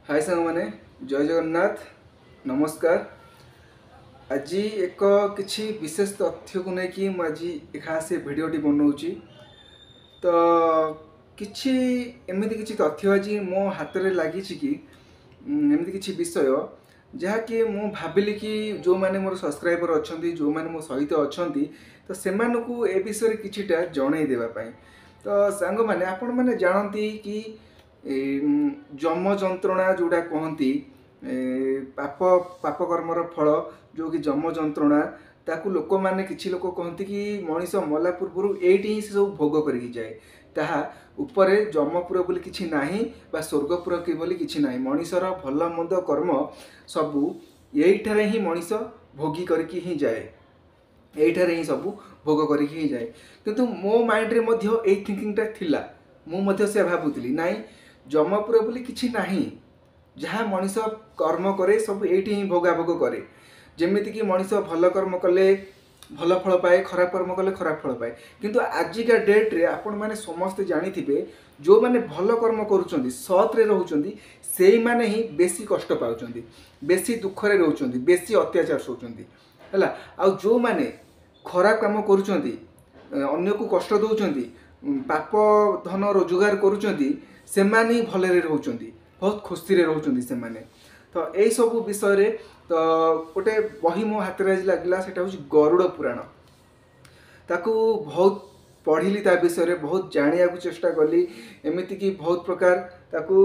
High ସାଙ୍ଗମାନେ, ଜୟ ଜଗନ୍ନାଥ, ନମସ୍କାର। ଆଜି ଏକ କିଛି ବିଶେଷ ତଥ୍ୟକୁ ନେଇକି ମୁଁ ଆଜି ଖାସ୍ ଏ ଭିଡ଼ିଓଟି ବନାଉଛି। ତ କିଛି ଏମିତି କିଛି ତଥ୍ୟ ଆଜି ମୋ ହାତରେ ଲାଗିଛି କି ଏମିତି କିଛି ବିଷୟ ଯାହାକି ମୁଁ ଭାବିଲି କି ଯେଉଁମାନେ ମୋର ସବସ୍କ୍ରାଇବର ଅଛନ୍ତି, ଯେଉଁମାନେ ମୋ ସହିତ ଅଛନ୍ତି, ତ ସେମାନଙ୍କୁ ଏ ବିଷୟରେ କିଛିଟା ଜଣେଇ ଦେବା ପାଇଁ। ତ ସାଙ୍ଗମାନେ, ଆପଣମାନେ ଜାଣନ୍ତି କି ଯମ ଯନ୍ତ୍ରଣା ଯେଉଁଟା କହନ୍ତି, ପାପ କର୍ମର ଫଳ ଯେଉଁକି ଯମ ଯନ୍ତ୍ରଣା, ତାକୁ ଲୋକମାନେ କିଛି ଲୋକ କହନ୍ତି କି ମଣିଷ ମଲା ପୂର୍ବରୁ ଏଇଠି ହିଁ ସେ ସବୁ ଭୋଗ କରିକି ଯାଏ। ତାହା ଉପରେ ଯମପୁର ବୋଲି କିଛି ନାହିଁ ବା ସ୍ୱର୍ଗପୁର କି ବୋଲି କିଛି ନାହିଁ। ମଣିଷର ଭଲ ମନ୍ଦ କର୍ମ ସବୁ ଏଇଠାରେ ହିଁ ମଣିଷ ଭୋଗି କରିକି ହିଁ ଯାଏ, ଏଇଠାରେ ହିଁ ସବୁ ଭୋଗ କରିକି ହିଁ ଯାଏ। କିନ୍ତୁ ମୋ ମାଇଣ୍ଡରେ ମଧ୍ୟ ଏଇ ଥିଙ୍କିଂଟା ଥିଲା, ମୁଁ ମଧ୍ୟ ସେ ଭାବୁଥିଲି ନାଇଁ ଯମପୁର ବୋଲି କିଛି ନାହିଁ, ଯାହା ମଣିଷ କର୍ମ କରେ ସବୁ ଏଇଠି ହିଁ ଭୋଗାଭୋଗ କରେ। ଯେମିତିକି ମଣିଷ ଭଲ କର୍ମ କଲେ ଭଲ ଫଳ ପାଏ, ଖରାପ କର୍ମ କଲେ ଖରାପ ଫଳ ପାଏ। କିନ୍ତୁ ଆଜିକା ଡେଟ୍ରେ ଆପଣମାନେ ସମସ୍ତେ ଜାଣିଥିବେ, ଯେଉଁମାନେ ଭଲ କର୍ମ କରୁଛନ୍ତି, ସତ୍ରେ ରହୁଛନ୍ତି, ସେଇମାନେ ହିଁ ବେଶୀ କଷ୍ଟ ପାଉଛନ୍ତି, ବେଶୀ ଦୁଃଖରେ ରହୁଛନ୍ତି, ବେଶୀ ଅତ୍ୟାଚାର ସହୁଛନ୍ତି, ହେଲା। ଆଉ ଯେଉଁମାନେ ଖରାପ କାମ କରୁଛନ୍ତି, ଅନ୍ୟକୁ କଷ୍ଟ ଦେଉଛନ୍ତି, ପାପ ଧନ ରୋଜଗାର କରୁଛନ୍ତି, ସେମାନେ ହିଁ ଭଲରେ ରହୁଛନ୍ତି, ବହୁତ ଖୁସିରେ ରହୁଛନ୍ତି ସେମାନେ। ତ ଏଇସବୁ ବିଷୟରେ ତ ଗୋଟେ ବହି ମୋ ହାତରେ ଆଜି ଲାଗିଲା, ସେଇଟା ହେଉଛି ଗରୁଡ଼ ପୁରାଣ। ତାକୁ ବହୁତ ପଢ଼ିଲି, ତା ବିଷୟରେ ବହୁତ ଜାଣିବାକୁ ଚେଷ୍ଟା କଲି, ଏମିତିକି ବହୁତ ପ୍ରକାର ତାକୁ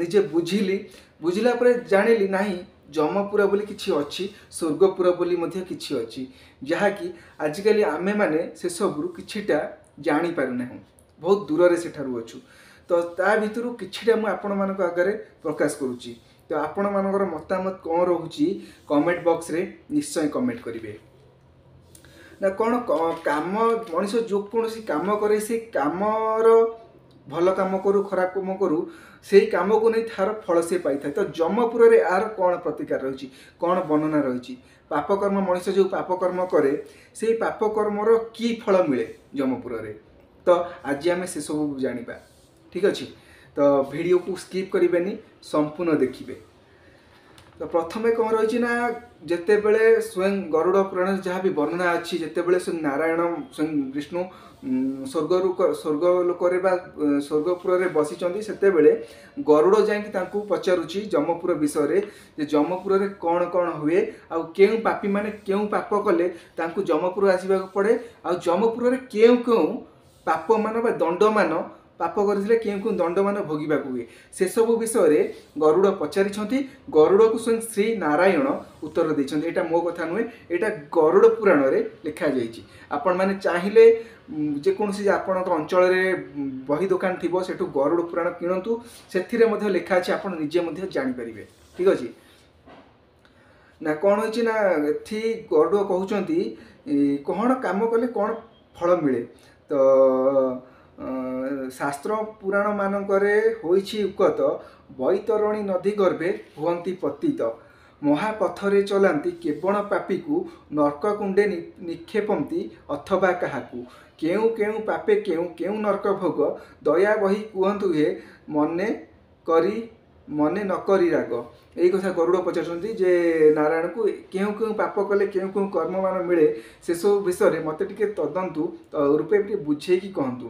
ନିଜେ ବୁଝିଲି। ବୁଝିଲା ପରେ ଜାଣିଲି ନାହିଁ ଯମପୁର ବୋଲି କିଛି ଅଛି, ସ୍ୱର୍ଗପୁର ବୋଲି ମଧ୍ୟ କିଛି ଅଛି, ଯାହାକି ଆଜିକାଲି ଆମେମାନେ ସେସବୁରୁ କିଛିଟା ଜାଣିପାରୁନାହୁଁ, ବହୁତ ଦୂରରେ ସେଠାରୁ ଅଛୁ। ତ ତା ଭିତରୁ କିଛିଟା ମୁଁ ଆପଣମାନଙ୍କ ଆଗରେ ପ୍ରକାଶ କରୁଛି। ତ ଆପଣମାନଙ୍କର ମତାମତ କ'ଣ ରହୁଛି କମେଣ୍ଟ ବକ୍ସରେ ନିଶ୍ଚୟ କମେଣ୍ଟ କରିବେ। ନା କ'ଣ କାମ, ମଣିଷ ଯେକୌଣସି କାମ କରେ, ସେ କାମର ଭଲ କାମ କରୁ ଖରାପ କାମ କରୁ, ସେଇ କାମକୁ ନେଇ ତାର ଫଳ ସେ ପାଇଥାଏ। ତ ଯମପୁରରେ ଏହାର କ'ଣ ପ୍ରତିକାର ରହିଛି, କ'ଣ ବର୍ଣ୍ଣନା ରହିଛି? ପାପକର୍ମ, ମଣିଷ ଯେଉଁ ପାପକର୍ମ କରେ ସେଇ ପାପକର୍ମର କି ଫଳ ମିଳେ ଯମପୁରରେ, ତ ଆଜି ଆମେ ସେସବୁ ଜାଣିବା, ଠିକ୍ ଅଛି? ତ ଭିଡ଼ିଓକୁ ସ୍କିପ୍ କରିବେନି, ସମ୍ପୂର୍ଣ୍ଣ ଦେଖିବେ। ତ ପ୍ରଥମେ କ'ଣ ରହିଛି ନା, ଯେତେବେଳେ ସ୍ୱୟଂ ଗରୁଡ଼ ପୁରାଣରେ ଯାହା ବି ବର୍ଣ୍ଣନା ଅଛି, ଯେତେବେଳେ ସ୍ୱୟଂ ନାରାୟଣ ସ୍ୱୟଂ ବିଷ୍ଣୁ ସ୍ୱର୍ଗ ଲୋକରେ ବା ସ୍ୱର୍ଗପୁରରେ ବସିଛନ୍ତି, ସେତେବେଳେ ଗରୁଡ଼ ଯାଇକି ତାଙ୍କୁ ପଚାରୁଛି ଯମପୁର ବିଷୟରେ, ଯେ ଯମପୁରରେ କ'ଣ କ'ଣ ହୁଏ ଆଉ କେଉଁ ପାପୀମାନେ କେଉଁ ପାପ କଲେ ତାଙ୍କୁ ଯମପୁର ଆସିବାକୁ ପଡ଼େ, ଆଉ ଯମପୁରରେ କେଉଁ କେଉଁ ପାପମାନ ବା ଦଣ୍ଡମାନ ପାପ କରିଥିଲେ କେଉଁ କେଉଁ ଦଣ୍ଡମାନ ଭୋଗିବାକୁ ହୁଏ, ସେସବୁ ବିଷୟରେ ଗରୁଡ଼ ପଚାରିଛନ୍ତି। ଗରୁଡ଼କୁ ସ୍ୱୟଂ ଶ୍ରୀ ନାରାୟଣ ଉତ୍ତର ଦେଇଛନ୍ତି। ଏଇଟା ମୋ କଥା ନୁହେଁ, ଏଇଟା ଗରୁଡ଼ ପୁରାଣରେ ଲେଖାଯାଇଛି। ଆପଣମାନେ ଚାହିଁଲେ ଯେକୌଣସି ଆପଣଙ୍କ ଅଞ୍ଚଳରେ ବହି ଦୋକାନ ଥିବ, ସେଠୁ ଗରୁଡ଼ ପୁରାଣ କିଣନ୍ତୁ, ସେଥିରେ ମଧ୍ୟ ଲେଖା ଅଛି, ଆପଣ ନିଜେ ମଧ୍ୟ ଜାଣିପାରିବେ, ଠିକ୍ ଅଛି? ନା କ'ଣ ହେଇଛି ନା, ଏଠି ଗରୁଡ଼ କହୁଛନ୍ତି କ'ଣ କାମ କଲେ କ'ଣ ଫଳ ମିଳେ। ତ ଶାସ୍ତ୍ର ପୁରାଣ ମାନଙ୍କରେ ହୋଇଛି ଉକତ, ବୈତରଣୀ ନଦୀ ଗର୍ଭେ ହୁଅନ୍ତି ପତିତ, ମହାପଥରେ ଚଲାନ୍ତି କେବଳ ପାପୀକୁ, ନର୍କ କୁଣ୍ଡେ ନିକ୍ଷେପନ୍ତି ଅଥବା କାହାକୁ, କେଉଁ କେଉଁ ପାପେ କେଉଁ କେଉଁ ନର୍କ ଭୋଗ, ଦୟା ବହି କୁହନ୍ତୁ ହେ ମନେ କରି ମନେ ନ କରି ରାଗ। ଏଇ କଥା ଗରୁଡ଼ ପଚାରୁଛନ୍ତି ଯେ ନାରାୟଣକୁ, କେଉଁ କେଉଁ ପାପ କଲେ କେଉଁ କେଉଁ କର୍ମମାନ ମିଳେ ସେସବୁ ବିଷୟରେ ମୋତେ ଟିକେ ତଦନ୍ତୁ ରୂପେ ଟିକେ ବୁଝେଇକି କହନ୍ତୁ।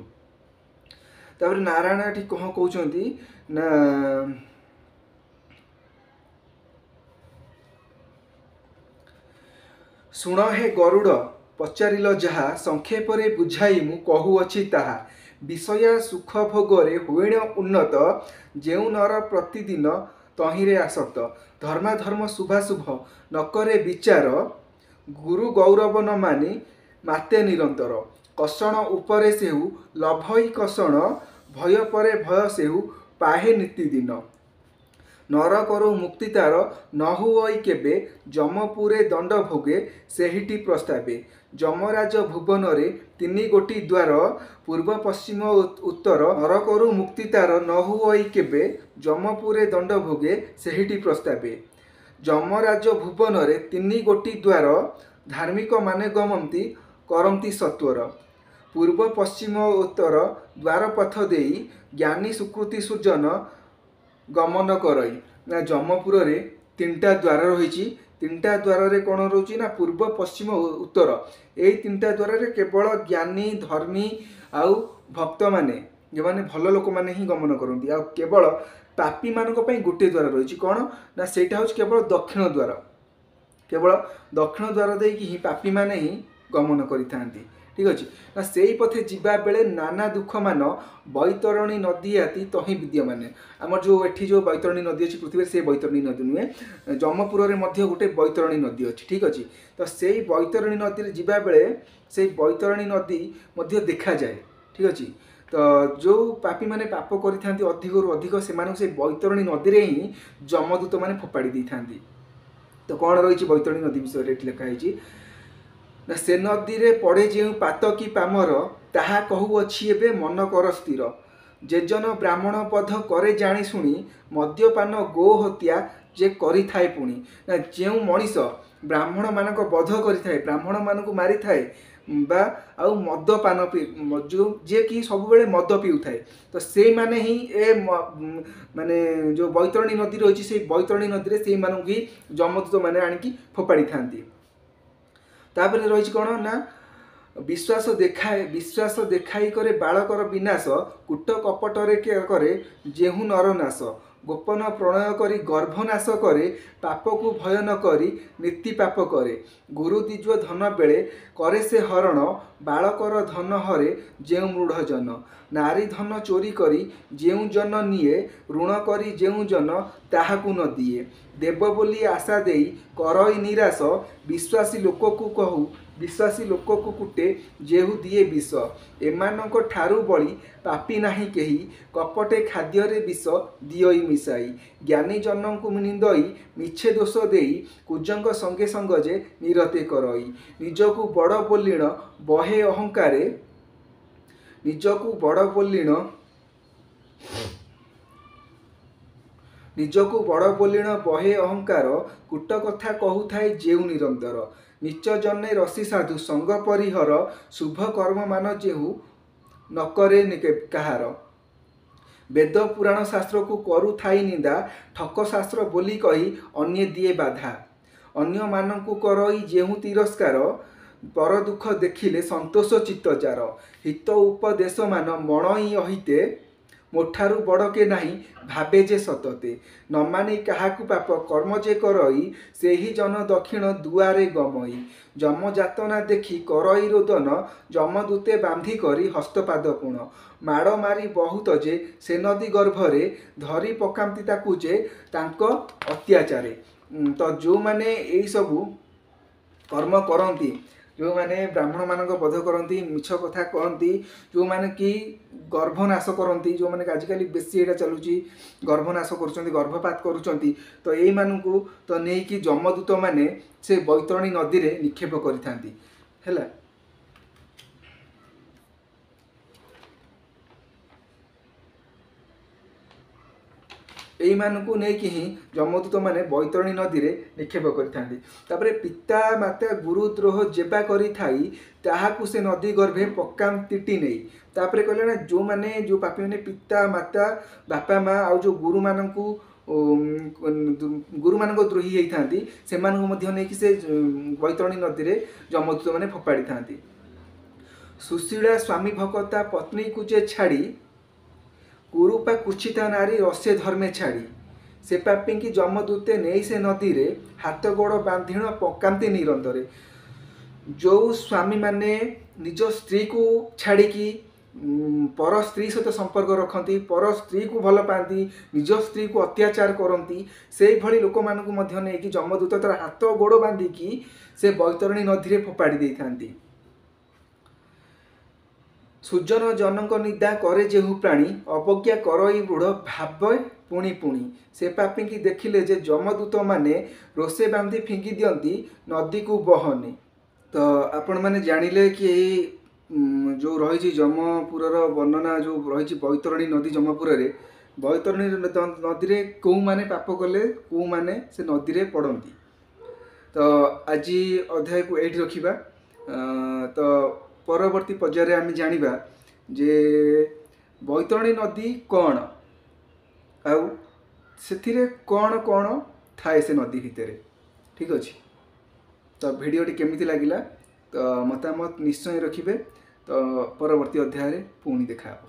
ତାପରେ ନାରାୟଣ ଏଠି କ'ଣ କହୁଛନ୍ତି ନା, ଶୁଣ ହେ ଗରୁଡ଼ ପଚାରିଲ ଯାହା, ସଂକ୍ଷେପରେ ବୁଝାଇ ମୁଁ କହୁଅଛି ତାହା, ବିଷୟା ସୁଖ ଭୋଗରେ ହୋଇଣ ଉନ୍ନତ, ଯେଉଁ ନର ପ୍ରତିଦିନ ତହିଁରେ ଆସକ୍ତ, ଧର୍ମାଧର୍ମ ଶୁଭାଶୁଭ ନକରେ ବିଚାର, ଗୁରୁ ଗୌରବ ନ ମାନି ମାତେ ନିରନ୍ତର, କଷଣ ଉପରେ ସେହୁ ଲଭଇ କଷଣ, ଭୟ ପରେ ଭୟ ସେହୁ ପାହେ ନୀତିଦିନ, ନରକରୁ ମୁକ୍ତି ତାର ନ ହୁଅଇ କେବେ, ଯମପୁରେ ଦଣ୍ଡ ଭୋଗେ ସେହିଟି ପ୍ରସ୍ତାବେ, ଯମରାଜ ଭୁବନରେ ତିନି ଗୋଟି ଦ୍ୱାର, ପୂର୍ବ ପଶ୍ଚିମ ଉତ୍ତର, ନରକରୁ ମୁକ୍ତି ତାର ନ ହୁଅଇ କେବେ, ଯମପୁରେ ଦଣ୍ଡ ଭୋଗେ ସେହିଟି ପ୍ରସ୍ତାବେ, ଯମରାଜ ଭୁବନରେ ତିନି ଗୋଟି ଦ୍ୱାର, ଧାର୍ମିକ ମାନେ ଗମନ୍ତି କରନ୍ତି ସତ୍ୱର, ପୂର୍ବ ପଶ୍ଚିମ ଉତ୍ତର ଦ୍ୱାର ପଥ ଦେଇ, ଜ୍ଞାନୀ ସୁକୃତି ସୁଜନ ଗମନ କରଇ। ନା ଯମପୁରରେ 3ଟା ଦ୍ୱାର ରହିଛି। 3ଟା ଦ୍ୱାରରେ କ'ଣ ରହୁଛି ନା ପୂର୍ବ, ପଶ୍ଚିମ, ଉତ୍ତର। ଏଇ 3ଟା ଦ୍ୱାରରେ କେବଳ ଜ୍ଞାନୀ, ଧର୍ମୀ ଆଉ ଭକ୍ତମାନେ, ଯେଉଁମାନେ ଭଲ ଲୋକମାନେ ହିଁ ଗମନ କରନ୍ତି। ଆଉ କେବଳ ପାପୀମାନଙ୍କ ପାଇଁ ଗୋଟିଏ ଦ୍ୱାର ରହିଛି, କ'ଣ ନା ସେଇଟା ହେଉଛି କେବଳ ଦକ୍ଷିଣ ଦ୍ୱାର। କେବଳ ଦକ୍ଷିଣ ଦ୍ୱାର ଦେଇକି ହିଁ ପାପୀମାନେ ହିଁ ଗମନ କରିଥାନ୍ତି। ଠିକ୍ ଅଛି ନା ସେଇ ପଥେ ଯିବା ବେଳେ ନାନା ଦୁଃଖମାନ ବୈତରଣୀ ନଦୀ ଆତି ତହିଁ ବିଦ୍ୟମାନ। ଆମର ଯେଉଁ ଏଠି ଯେଉଁ ବୈତରଣୀ ନଦୀ ଅଛି ପୃଥିବୀରେ, ସେ ବୈତରଣୀ ନଦୀ ନୁହେଁ, ଯମପୁରରେ ମଧ୍ୟ ଗୋଟେ ବୈତରଣୀ ନଦୀ ଅଛି। ଠିକ୍ ଅଛି, ତ ସେଇ ବୈତରଣୀ ନଦୀରେ ଯିବା ବେଳେ ସେଇ ବୈତରଣୀ ନଦୀ ମଧ୍ୟ ଦେଖାଯାଏ। ଠିକ୍ ଅଛି, ତ ଯେଉଁ ପାପୀମାନେ ପାପ କରିଥାନ୍ତି ଅଧିକରୁ ଅଧିକ, ସେମାନଙ୍କୁ ସେଇ ବୈତରଣୀ ନଦୀରେ ହିଁ ଯମଦୂତମାନେ ଫୋପାଡ଼ି ଦେଇଥାନ୍ତି। ତ କ'ଣ ରହିଛି ବୈତରଣୀ ନଦୀ ବିଷୟରେ ଏଠି ଲେଖା ହେଇଛି ନା ସେ ନଦୀରେ ପଡ଼େ ଯେଉଁ ପାତକି ପାମର, ତାହା କହୁଅଛି ଏବେ ମନ କର ସ୍ଥିର। ଯେଜନ ବ୍ରାହ୍ମଣ ବଧ କରେ ଜାଣି ଶୁଣି, ମଦ୍ୟପାନ ଗୋ ହତ୍ୟା ଯେ କରିଥାଏ ପୁଣି। ନା ଯେଉଁ ମଣିଷ ବ୍ରାହ୍ମଣମାନଙ୍କ ବଧ କରିଥାଏ, ବ୍ରାହ୍ମଣମାନଙ୍କୁ ମାରିଥାଏ ବା ଆଉ ମଦପାନ ଯେଉଁ ଯିଏକି ସବୁବେଳେ ମଦ ପିଉଥାଏ, ତ ସେଇମାନେ ହିଁ ଏ ମାନେ ଯେଉଁ ବୈତରଣୀ ନଦୀ ରହିଛି ସେଇ ବୈତରଣୀ ନଦୀରେ ସେଇମାନଙ୍କୁ ହିଁ ଯମଦୂତମାନେ ଆଣିକି ଫୋପାଡ଼ିଥାନ୍ତି। ତାପରେ ରହିଛି କ'ଣ ନା ବିଶ୍ୱାସ ଦେଖାଇ କରେ ବାଳକର ବିନାଶ, କୂଟ କପଟରେ କରେ ଯେହୁ ନରନାଶ। ଗୋପନ ପ୍ରଣୟ କରି ଗର୍ଭନାଶ କରେ, ପାପକୁ ଭୟ ନ କରି ନୀତି ପାପ କରେ। ଗୁରୁ ଦ୍ୱିଜ ଧନ ବେଳେ କରେ ସେ ହରଣ, ବାଳକର ଧନ ହରେ ଯେଉଁ ମୂଢ଼ ଜନ। ନାରୀ ଧନ ଚୋରି କରି ଯେଉଁ ଜନ ନିଏ, ଋଣ କରି ଯେଉଁ ଜନ ତାହାକୁ ନ ଦିଏ। ଦେବ ବୋଲି ଆଶା ଦେଇ କରଇ ନିରାଶ, ବିଶ୍ୱାସୀ ଲୋକକୁ କହୁ ବିଶ୍ୱାସୀ ଲୋକକୁ କୁଟେ ଯେହୁ ଦିଏ ବିଷ। ଏମାନଙ୍କ ଠାରୁ ବଳି ପାପୀ ନାହିଁ କେହି, କପଟେ ଖାଦ୍ୟରେ ବିଷ ଦିଅଇ ମିଶାଇ। ଜ୍ଞାନୀ ଜନଙ୍କୁ ନିନ୍ଦଇ ମିଛେ ଦୋଷ ଦେଇ, କୁଜଙ୍କ ସଙ୍ଗେ ସଙ୍ଗ ଯେ ନିରତେ କରଇ। ନିଜକୁ ବଡ଼ ବୋଲିଣ ବହେ ଅହଙ୍କାରେ, ନିଜକୁ ବଡ଼ ବୋଲିଣ ନିଜକୁ ବଡ଼ ବୋଲିଣ ବହେ ଅହଙ୍କାର, କୂଟ କଥା କହୁଥାଏ ଯେଉଁ ନିରନ୍ତର। ନୀଚ ଜନେ ରସି ସାଧୁ ସଙ୍ଗ ପରିହର, ଶୁଭ କର୍ମମାନ ଯେହୁ ନ କରେ କାହାର। ବେଦ ପୁରାଣ ଶାସ୍ତ୍ରକୁ କରୁଥାଇ ନିନ୍ଦା, ଠକ ଶାସ୍ତ୍ର ବୋଲି କହି ଅନ୍ୟେ ଦିଏ ବାଧା। ଅନ୍ୟମାନଙ୍କୁ କରଇ ଯେହୁ ତିରସ୍କାର, ପର ଦୁଃଖ ଦେଖିଲେ ସନ୍ତୋଷ ଚିତ୍ତ ଯାର। ହିତ ଉପଦେଶମାନ ମଣଇ ଅହିତେ, ମୋଠାରୁ ବଡ଼ କେ ନାହିଁ ଭାବେ ଯେ ସତତେ। ନ ମାନି କାହାକୁ ପାପ କର୍ମ ଯେ କରଇ, ସେହି ଜନ ଦକ୍ଷିଣ ଦୁଆରେ ଗମଇ। ଯମ ଯାତନା ଦେଖି କରଇ ରୋଦନ, ଯମଦୂତେ ବାନ୍ଧି କରି ହସ୍ତପାଦ ପୁଣ। ମାଡ଼ ମାରି ବହୁତ ଯେ ସେ ନଦୀ ଗର୍ଭରେ, ଧରି ପକାନ୍ତି ତାକୁ ଯେ ତାଙ୍କ ଅତ୍ୟାଚାରେ। ତ ଯେଉଁମାନେ ଏଇସବୁ କର୍ମ କରନ୍ତି, ଯେଉଁମାନେ ବ୍ରାହ୍ମଣମାନଙ୍କ ବଧ କରନ୍ତି, ମିଛ କଥା କହନ୍ତି, ଯେଉଁମାନେ କି ଗର୍ଭନାଶ କରନ୍ତି, ଯେଉଁମାନେ ଆଜିକାଲି ବେଶୀ ଏଇଟା ଚାଲୁଛି, ଗର୍ଭନାଶ କରୁଛନ୍ତି, ଗର୍ଭପାତ କରୁଛନ୍ତି, ତ ଏଇମାନଙ୍କୁ ତ ନେଇକି ଯମଦୂତମାନେ ସେ ବୈତରଣୀ ନଦୀରେ ନିକ୍ଷେପ କରିଥାନ୍ତି। ହେଲା, ଏଇମାନଙ୍କୁ ନେଇକି ହିଁ ଯମଦୂତମାନେ ବୈତରଣୀ ନଦୀରେ ନିକ୍ଷେପ କରିଥାନ୍ତି। ତାପରେ ପିତା ମାତା ଗୁରୁଦ୍ରୋହ ଯେବା କରିଥାଇ, ତାହାକୁ ସେ ନଦୀ ଗର୍ଭେ ପକାନ୍ତିଟି ନେଇ। ତାପରେ କହିଲେ ନା ଯେଉଁମାନେ ଯେଉଁ ପାପୀମାନେ ପିତା ମାତା ବାପା ମା ଆଉ ଯେଉଁ ଗୁରୁମାନଙ୍କୁ ଗୁରୁମାନଙ୍କ ଦ୍ରୋହୀ ହେଇଥାନ୍ତି, ସେମାନଙ୍କୁ ମଧ୍ୟ ନେଇକି ସେ ବୈତରଣୀ ନଦୀରେ ଯମଦୂତମାନେ ଫୋପାଡ଼ିଥାନ୍ତି। ସୁଶୀଳା ସ୍ୱାମୀ ଭକତା ପତ୍ନୀକୁ ଯେ ଛାଡ଼ି, କୁରୂପା କୁଛିତା ନାରୀ ରସେ ଧର୍ମେ ଛାଡ଼ି। ସେ ପାପୀଙ୍କି ଯମଦୂତେ ନେଇ ସେ ନଦୀରେ, ହାତ ଗୋଡ଼ ବାନ୍ଧିଣ ପକାନ୍ତି ନିରନ୍ତରେ। ଯେଉଁ ସ୍ୱାମୀମାନେ ନିଜ ସ୍ତ୍ରୀକୁ ଛାଡ଼ିକି ପର ସ୍ତ୍ରୀ ସହିତ ସମ୍ପର୍କ ରଖନ୍ତି, ପର ସ୍ତ୍ରୀକୁ ଭଲ ପାଆନ୍ତି, ନିଜ ସ୍ତ୍ରୀକୁ ଅତ୍ୟାଚାର କରନ୍ତି, ସେଇଭଳି ଲୋକମାନଙ୍କୁ ମଧ୍ୟ ନେଇକି ଯମଦୂତ ତାର ହାତ ଗୋଡ଼ ବାନ୍ଧିକି ସେ ବୈତରଣୀ ନଦୀରେ ଫୋପାଡ଼ି ଦେଇଥାନ୍ତି। ସୁଜନ ଜନଙ୍କ ନିନ୍ଦା କରେ ଯେହୁ ପ୍ରାଣୀ, ଅବଜ୍ଞା କରଇ ମୂଢ଼ ଭାବେ ପୁଣି ପୁଣି। ସେ ପାପୀଙ୍କି ଦେଖିଲେ ଯେ ଯମଦୂତମାନେ ରୋଷେ ବାନ୍ଧି ଫିଙ୍ଗି ଦିଅନ୍ତି ନଦୀକୁ ବହନି। ତ ଆପଣମାନେ ଜାଣିଲେ କି ଏଇ ଯେଉଁ ରହିଛି ଯମପୁରର ବର୍ଣ୍ଣନା, ଯେଉଁ ରହିଛି ବୈତରଣୀ ନଦୀ ଯମପୁରରେ, ବୈତରଣୀ ନଦୀରେ କେଉଁମାନେ ପାପ କଲେ କେଉଁମାନେ ସେ ନଦୀରେ ପଡ଼ନ୍ତି। ତ ଆଜି ଅଧ୍ୟାୟକୁ ଏଇଠି ରଖିବା। ତ ପରବର୍ତ୍ତୀ ପର୍ଯ୍ୟାୟରେ ଆମେ ଜାଣିବା ଯେ ବୈତରଣୀ ନଦୀ କ'ଣ ଆଉ ସେଥିରେ କ'ଣ କ'ଣ ଥାଏ ସେ ନଦୀ ଭିତରେ। ଠିକ୍ ଅଛି, ତ ଭିଡ଼ିଓଟି କେମିତି ଲାଗିଲା ତ ମତାମତ ନିଶ୍ଚୟ ରଖିବେ। ତ ପରବର୍ତ୍ତୀ ଅଧ୍ୟାୟରେ ପୁଣି ଦେଖା ହେବ।